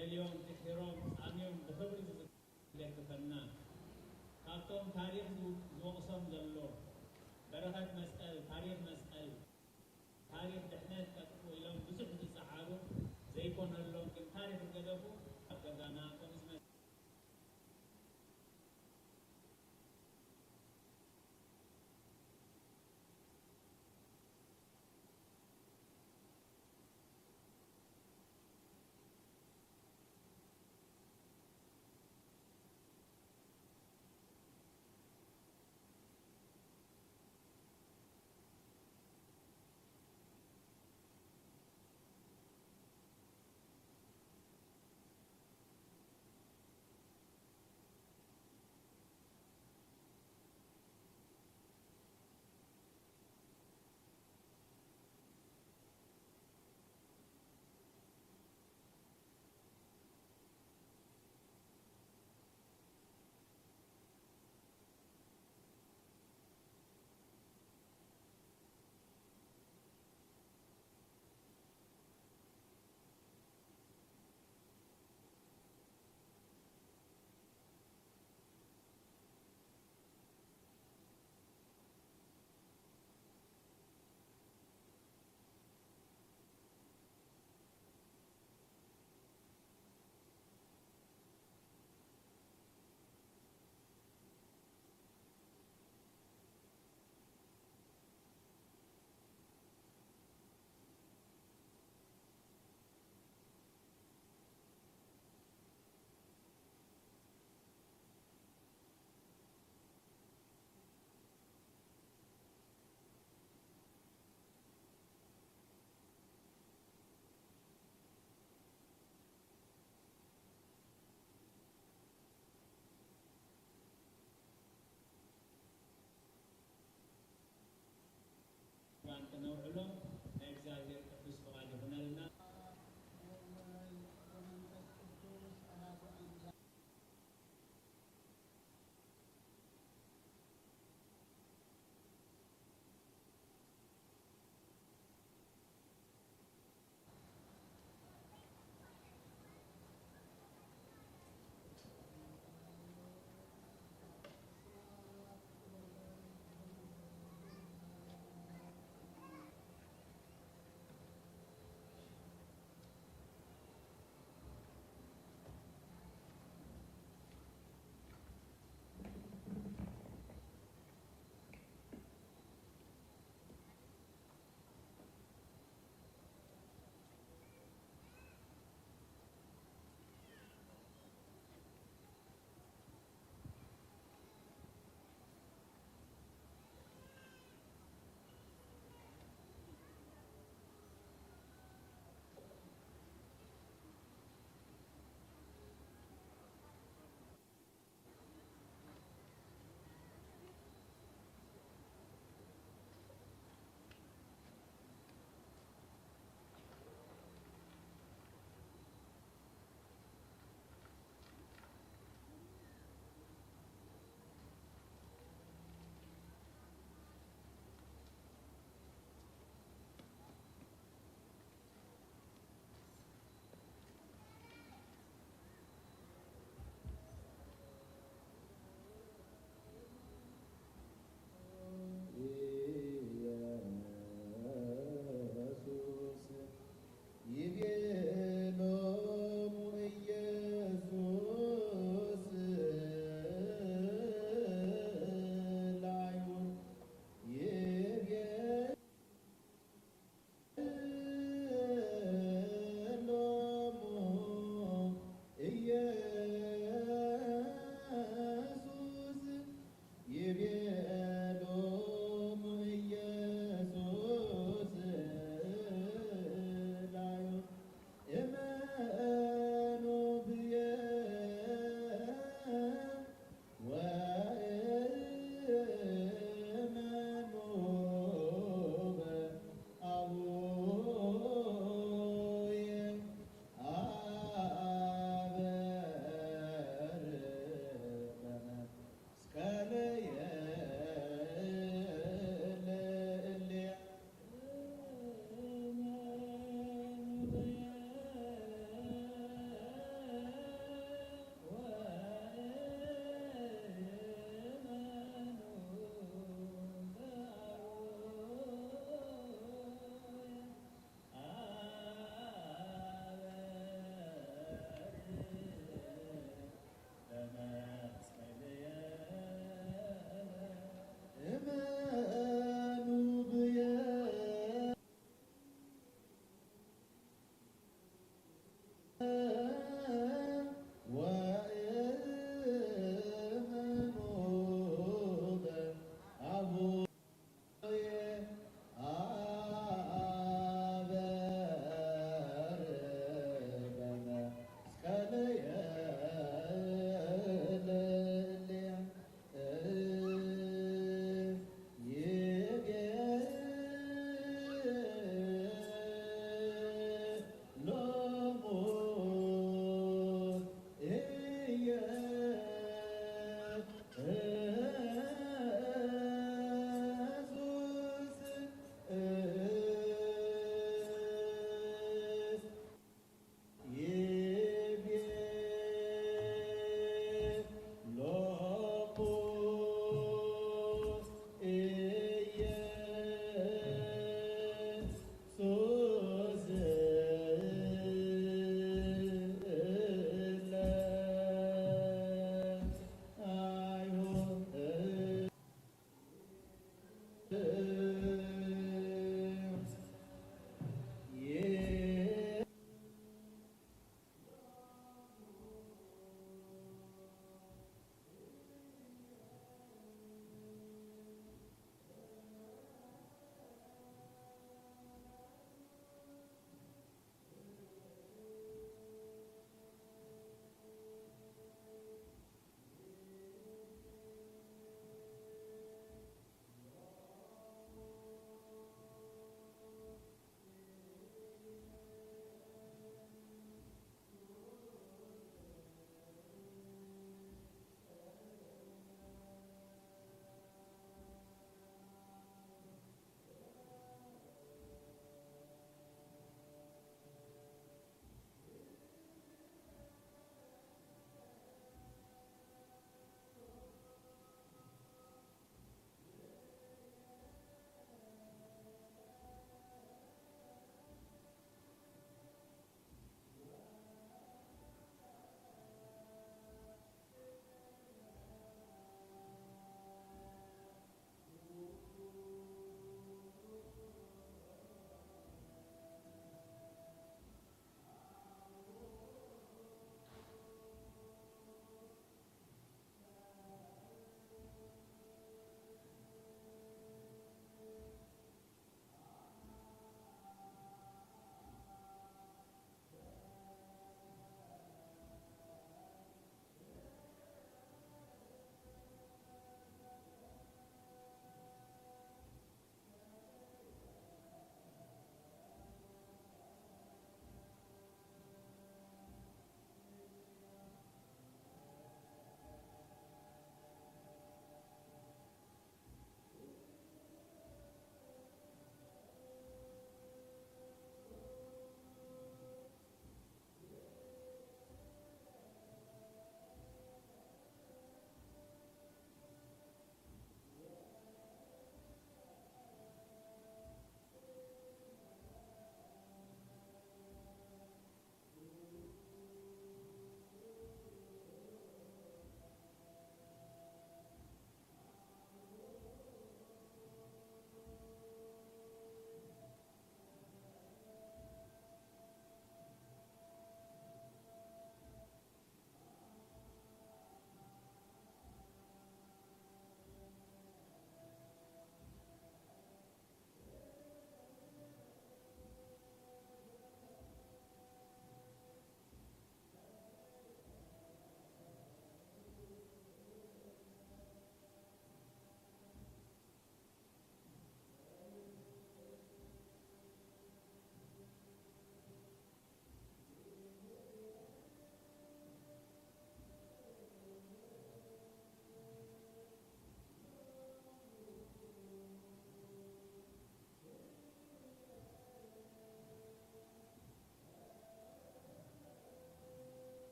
ልዕሊኦም ድሒሮም ጻምዮም ብኽብሪ ዝዝክር ይደግፈና። ካብቶም ታሪኽ ዝው- ዝወቕሶም ዘሎ በረኸት መስቀል፣ ታሪኽ መስቀል፣ ታሪኽ ድሕነት ከጥፍኡ ኢሎም ብዙሕ ዝጸዓሩ ዘይኮነሎም ግን ታሪኽ ዝገደፉ ኣብ ገዛና ከምኡ ዝመ-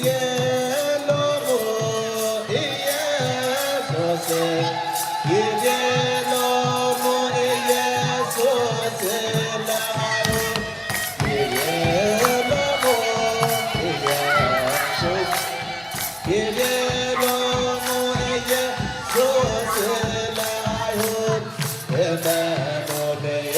ይቤሎሙ ኢየሱስ፣ ይቤሎሙ ኢየሱስ ለአይሁድ፣ ይቤሎሙ ኢየሱስ፣ ይቤሎሙ ኢየሱስ ለአይሁድ፣ እመኑ ብየ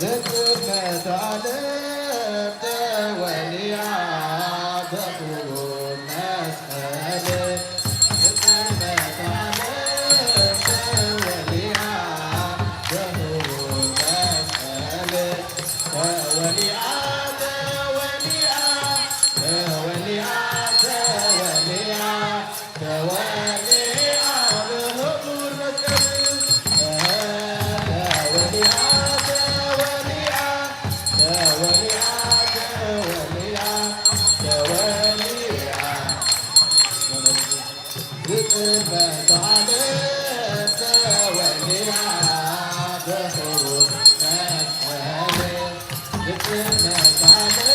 ዘጽመት ዓለም ተወሊዓ በኽቡር መስቀል። ዘጽመት ዓለም ተወሊዓ በኽቡር መስቀል። ተወሊዓ፣ ተወሊዓ፣ ተወሊዓ፣ ተወሊዓ። ተወሊዓ ብህቡር መስቀል። ተወሊዓ፣ ተወሊዓ፣ ተወሊዓ፣ ተወሊዓ፣ ተወሊዓ። ብጽልመት ዓለም ተወሊዓ ብህቡር መስቀል። ብጽልመት ዓለም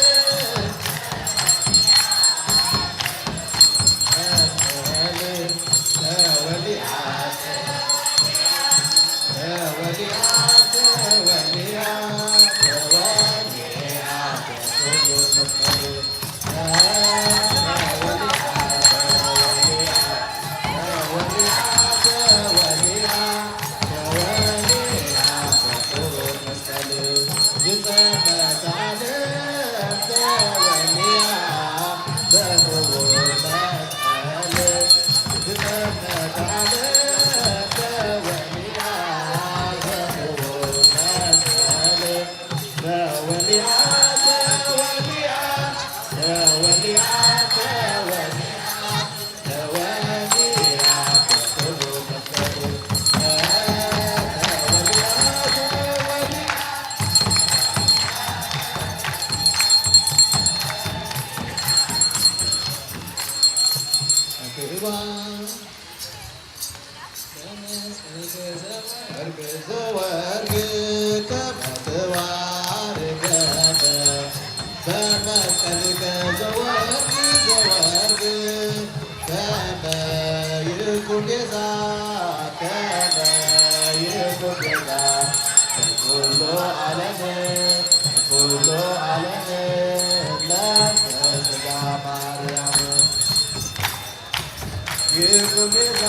ወርቅ ዘወርቅ ከመ ትባርክ ገጸ፣ በመስቀልከ ዘወርቅ ዘወርቅ ከመ ይኩን ቤዛ፣ ከመ ይኩን ቤዛ ኩሉ ዓለም፣ ኩሉ ዓለም ለስጋ ማርያም። ይኩን ቤዛ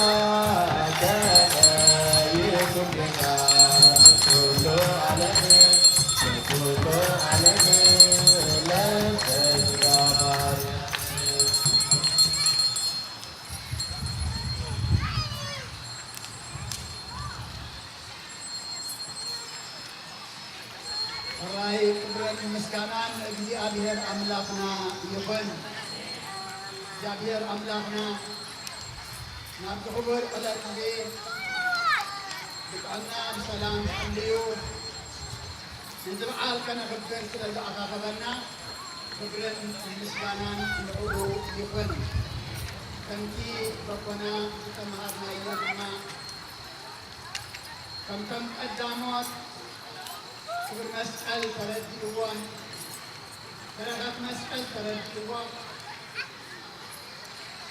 ከመ ይኩን ቤዛ ኩሉ ዓለም፣ ኩሉ ዓለም ለስጋ ማርያም። ሕራይ ክብርን ምስጋናን ንእግዚኣብሔር ኣምላኽና ይኹን። እግዚኣብሔር ኣምላኽና ናብዚ ክቡር ዕለት እዚ ብጥዕና ብሰላም ኣልዩ ነዚ በዓል ከነኽብር ስለ ዝኣኻኸበና ክብርን ምስጋናን ንዕኡ ይኹን። ከምቲ በቦና ዝተምሃርናዮ ድማ ከምቶም ቀዳሞት ክብሪ መስቀል ተረዲእዎም፣ በረኸት መስቀል ተረዲእዎም፣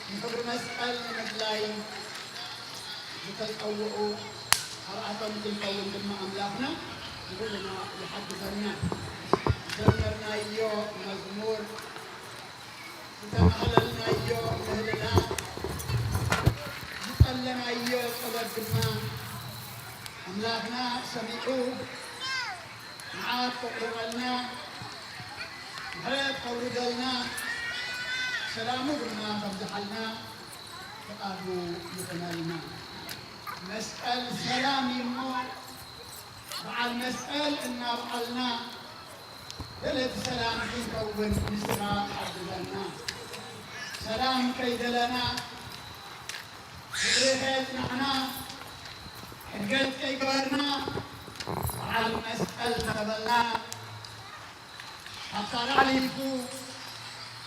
ንክብሪ መስቀል ንምድላይ ዝተጸውዑ ኣብኣቶም ክንከውን ድማ ኣምላኽና ንኹልና ይሓግዘና። ዘመርና ናዮ መዝሙር፣ ዝተማህለልናዮ ምህልላ፣ ዝጸለናዮ ጸሎት ድማ ኣምላኽና ሰሚዑ መዓት ከቑርረልና፣ ምሕረት ከውርደልና፣ ሰላሙ ድማ ከብዝሓልና ፍቓዱ ይኹነልና። መስቀል ሰላም እዩ እሞ፣ በዓል መስቀል እናበዓልና፣ ደለይቲ ሰላም ክንከውን ንስኻ ሓግዘና። ሰላም ከይደለና፣ ፍቕሪ ከየጽናዕና፣ ሕድገት ከይገበርና፣ በዓል መስቀል ተበልና። ካብታ ላዕሊ ኢልኩ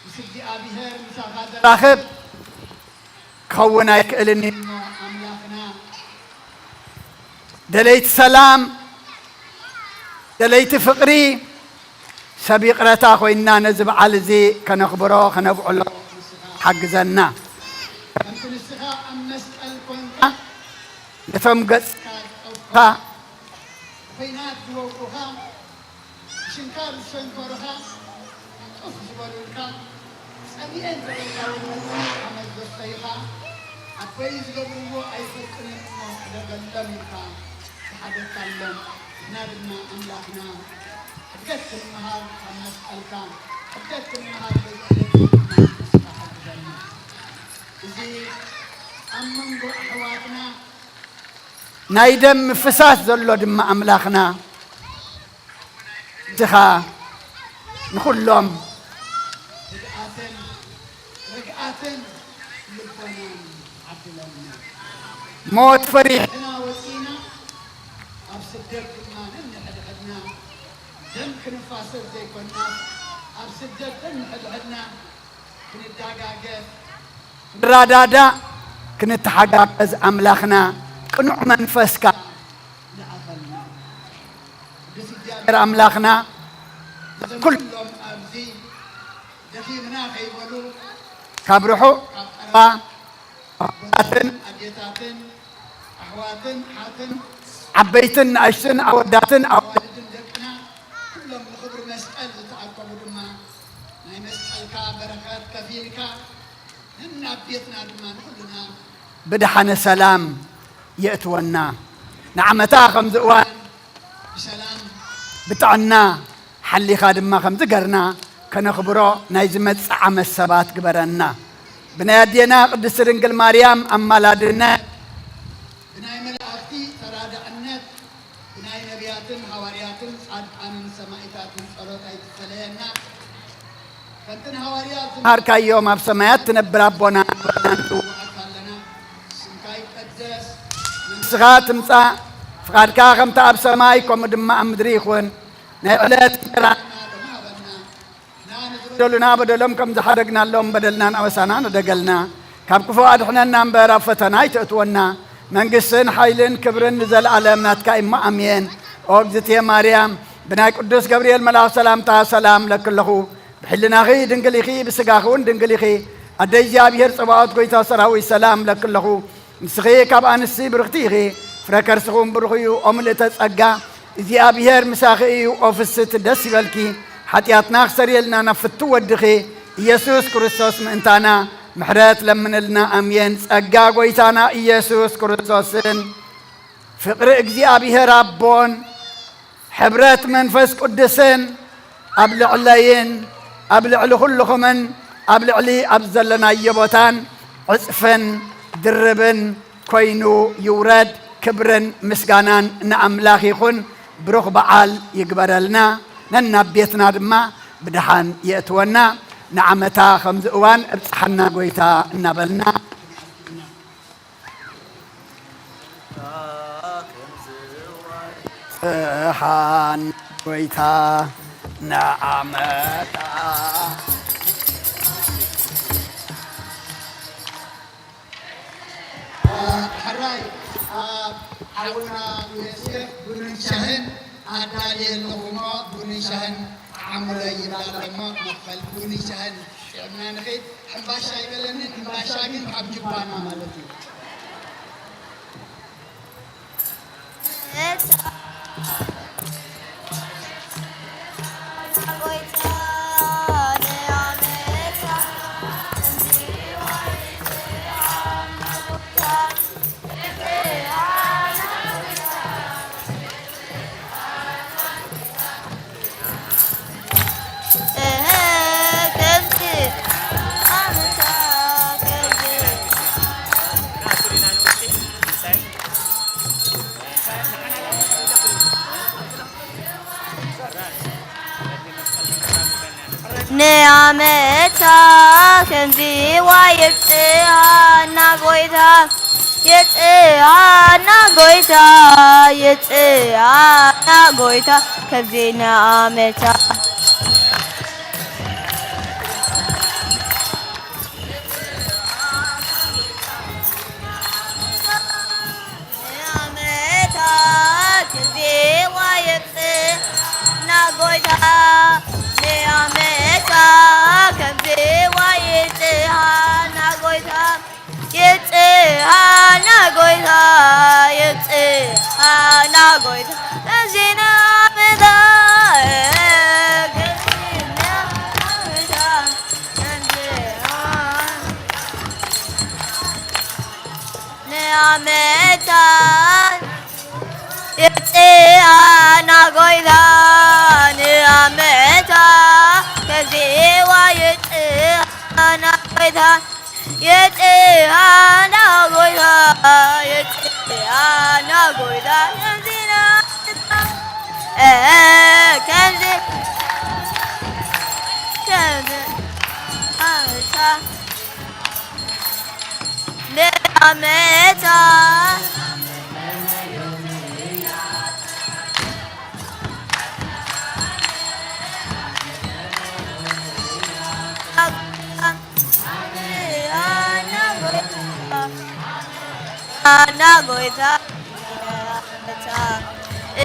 ምስ እግዚኣብሔር ምሳኻ ዘራኽብ ክኸውን ኣይክእልን እዩ። ኣምላኽና፣ ደለይቲ ሰላም፣ ደለይቲ ፍቕሪ፣ ሰብ ይቕረታ ኮይንና ነዚ በዓል እዚ ከነኽብሮ፣ ከነብዕሎ ሓግዘና። ከምቲ ንስኻ ኣብ መስቀል ኮንካ ነቶም ገጽካ ዝጠፍኻ፣ ኲናት ዝወግኡኻ፣ ብሽንካር ዝሰንከሩኻ፣ ጡፍ ዝበሉልካ፣ ጸሚኤን ተበላውን ዓመት ዘስተይኻ፣ ኣቦይ ዝገብርዎ ኣይፈልጡን እዮም እሞ ሕደገሎም ኢልካ ዝሓደግካሎም፣ ንሕና ድማ ኣምላኽና ሕድገት ክንመሃር ካብ መስቀልካ፣ ሕድገት ክንመሃር በዚ ዕለት እዚ ድማ ንስኻ ሓግዘና። እዚ ኣብ መንጎ ኣሕዋትና ናይ ደም ምፍሳስ ዘሎ ድማ ኣምላኽና፣ ንስኻ ንኹሎም ህድኣትን ርግኣትን ልቦናን ዓድለልና። ሞት ፈሪሕና ወፂና፣ ኣብ ስደት ድማ ነንሕድሕድና ደም ክንፋሰስ ዘይኮንና፣ ኣብ ስደት ነንሕድሕድና ክንዳጋገፍ፣ ክንረዳዳእ፣ ክንተሓጋገዝ ኣምላኽና ቅኑዕ መንፈስካ ልኣኸልና። ቅዱስ እግዚኣብሔር ኣምላኽና ኩሎም ኣብዚ ደኺምና ከይበሉ ካብ ርሑቕ ካብ ቀረባ ኣቦታትን ኣዴታትን ኣሕዋትን ኣሓትን ዓበይትን ንኣሽትን ኣወዳትን ኣዋልድን ደቅና ኩሎም ንኽብሪ መስቀል ዝተኣከቡ ድማ ናይ መስቀልካ በረኸት ከፊልካ ነናብ ቤትና ድማ ንኹልና ብድሓነ ሰላም የእትወና። ንዓመታ ከምዚ እዋን ብሰላም ብጥዕና ሓሊኻ ድማ ከምዚ ገርና ከነኽብሮ ናይ ዝመጽእ ዓመት ሰባት ግበረና። ብናይ ኣዴና ቅድስቲ ድንግል ማርያም ኣማላድነት ብናይ መላእኽቲ ተራዳእነት ብናይ ነቢያትን ሃዋርያትን ጻድቃንን ሰማኢታትን ጸሎት ኣይትፈለየና። ከምቲ ንሃዋርያት ዝመሃርካዮም ኣብ ሰማያት ትነብር ኣቦና ንበረና ንጽውዓካ ኣለና። ስምካ ይቀደስ፣ መንግስትኻ ትምጻእ፣ ፍቓድካ ከምቲ ኣብ ሰማይ ከምኡ ድማ ኣብ ምድሪ ይኹን። ናይ ዕለት እንጀራና ሎሚ ሃበና። ንበደሉና በደሎም ከም ዝሓደግናሎም በደልናን ኣበሳናን ንደገልና። ካብ ክፉእ ኣድሕነና እምበር ኣብ ፈተና ኣይተእትወና። መንግስትን ሓይልን ክብርን ንዘለኣለም ናትካ እሞ ኣሜን። ኦ እግዝእትየ ማርያም፣ ብናይ ቅዱስ ገብርኤል መልኣኽ ሰላምታ ሰላም ለኪ ኣለኹ። ብሕልናኺ ድንግል ኢኺ፣ ብስጋኺ እውን ድንግል ኢኺ። ኣደ እግዚኣብሔር ጸባኦት ጎይታ ሰራዊት ሰላም ለኪ ኣለኹ። ንስኺ ካብ ኣንስቲ ብርኽቲ ኢኺ፣ ፍረ ከርስኹም ብሩኽ እዩ። ኦ ምልእተ ጸጋ፣ እግዚኣብሔር ምሳኺ እዩ። ኦ ፍስቲ ደስ ይበልኪ፣ ሓጢኣትና ክሰርየልና ናብ ፍቱ ወድኺ ኢየሱስ ክርስቶስ ምእንታና ምሕረት ለምንልና። ኣሜን። ጸጋ ጎይታና ኢየሱስ ክርስቶስን ፍቕሪ እግዚኣብሔር ኣቦን ሕብረት መንፈስ ቅዱስን ኣብ ልዕለይን ኣብ ልዕሊ ኩልኹምን ኣብ ልዕሊ ኣብ ዘለናዮ ቦታን ዕጽፍን ድርብን ኮይኑ ይውረድ። ክብርን ምስጋናን ንኣምላኽ ይኹን። ብሩኽ በዓል ይግበረልና። ነናብ ቤትና ድማ ብድሓን የእትወና። ንዓመታ ከምዚ እዋን እብጽሓና ጎይታ እናበልና። ብርሃን ጎይታ ንዓመታ። ሕራይ ኣብ ሓውና ዮሴፍ ቡንን ሻህን ኣዳልየ ኣለኹ እሞ ቡንን ሻህን ዓምረ ይብላል እሞ መኽፈል ቡንን ሻህን ጥዕምና ንኸይድ። ሕምባሻ ይበለኒ፣ ሕምባሻ ግን ካብ ጅባና ማለት እዩ። ንኣመታ ከምዚዋ የብጽሓና ጎይታ፣ የብጽሓና ጎይታ፣ የብጽሓና ጎይታ ከምዚ ንኣመታ። ንኣመታ ከምዚዋ የብጽሓና ጎይታ፣ ንኣመታ ከምዚዋ የብጽሓና ጎይታ፣ የብጽሓና ጎይታ፣ የብጽሓና ጎይታ፣ እዚ ንኣመታ፣ ንኣመታ የብጽሓና ጎይታ፣ ንኣመታ ከምዚዋ የብጽሓና ጎይታ፣ የብጽሓና ጎይታ፣ የብጽሓና ጎይታ፣ የብጽሓና ጎይታ፣ እ፣ ከምዚ፣ ከምዚ፣ ኣመታ፣ ንኣመታ። ኣና ጎይታ፣ እ፣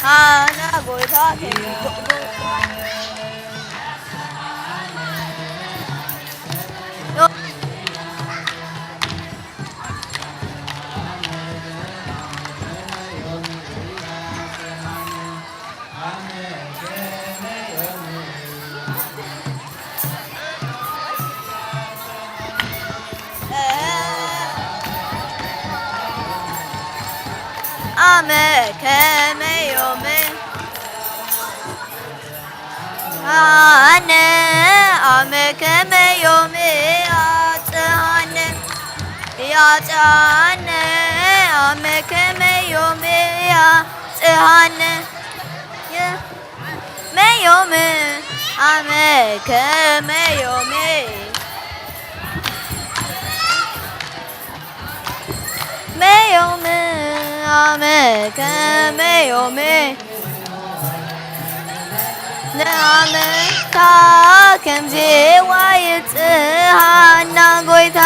ኣና ጎይታ ከሚጎ ኣመ ከመ ዮመ ኣነ ኣመ ከመ ዮመ ያጽኣነ ያጽኣነ ኣመ ከመ ዮመ ያጽኣነ የ- መ ዮመ ኣመ ከመ ዮመ መ ዮመ ኣመ ከመ ዮመ ንኣመታ ከምዚዋ የብጽሓና ጎይታ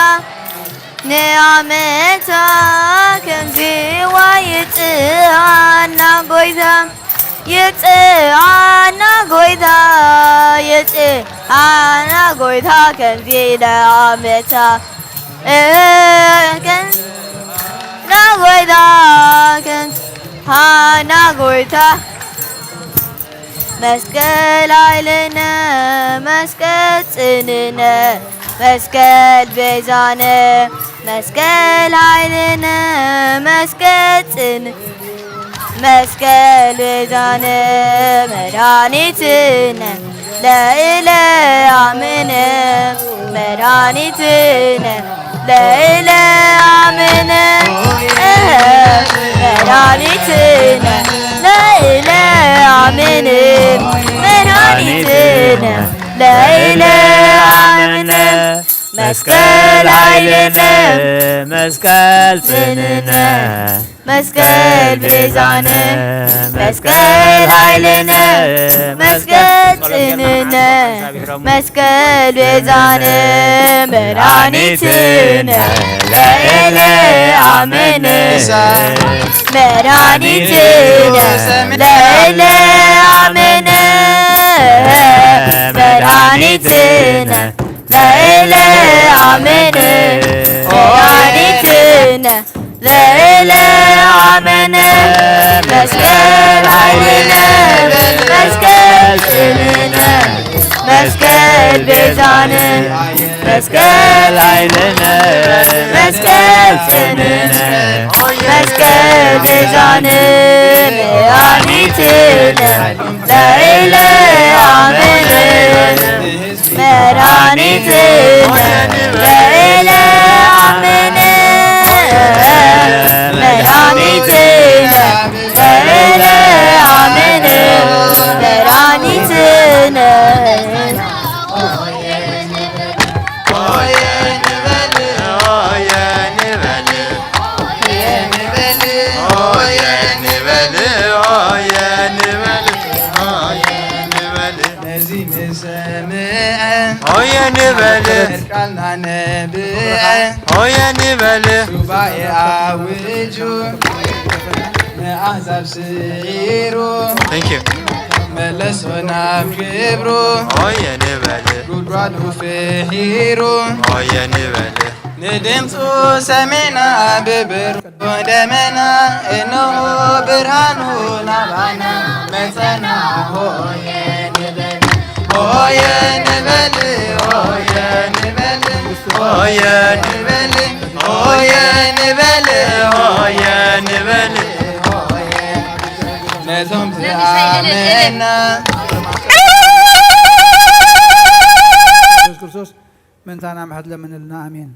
ንኣመታ ከምዚዋ የብጽሓና ጎይታ የብጽሓና ጎይታ የብጽሓና ጎይታ ከምዚ ንኣመታ እ፣ ከን- ና ጎይታ ከን- ሃና ጎይታ መስቀል ኃይልነ መስቀል ጽንዕነ መስቀል ቤዛነ መስቀል ኃይልነ መስቀል ጽን መስቀል ቤዛነ መድኃኒትነ ለእለ አምን መድኃኒትነ ለእለ አምን መድኃኒትነ ለእለ አምን መድኃኒትነ ለእለ አምን መስቀል ኃይልነ መስቀል ጽንዕነ መስቀል ቤዛነ መስቀል ኃይልነ መስቀል ጽንዕነ መስቀል ቤዛነ መድኃኒትነ ለእለ አምን መድኃኒትነ ለእለ አምን መድኃኒትነ ለእለ አምን መድኃኒትነ ለእለ አምን መስቀል ኃይልነ መስቀል ጽንዕነ መስቀል ቤዛነ መስቀል ኃይልነ መስቀል ጽንዕነ መስቀል ቤዛነ መድኃኒትነ ለእለ አምን መድኃኒትነ ለእለ አምን መድኃኒትነ ለእለ አምን ሆየ ንበል ቃልና ነብዐ ሆየ ንበል ጉባኤ ኣውጁ ንኣሕዛብ ስዒሩ Thank you መለሶ ናብ ክብሩ ሆየ ንበል ጉድጓዱ ፍሒሩ ሆየ ንበል ንድምፁ ሰሜና ብብሩ ደመና እንሆ ብርሃኑ ናባና መፀና ሆየ ንበል ሆየ ንበል ሆየ ንበል ሆየ ንበል ሆየ ንበል ሆየ ንበል ነቶም ዝኣመና የሱስ ክርስቶስ ምእንታና ምሕረት ለምንልና። ኣሜን።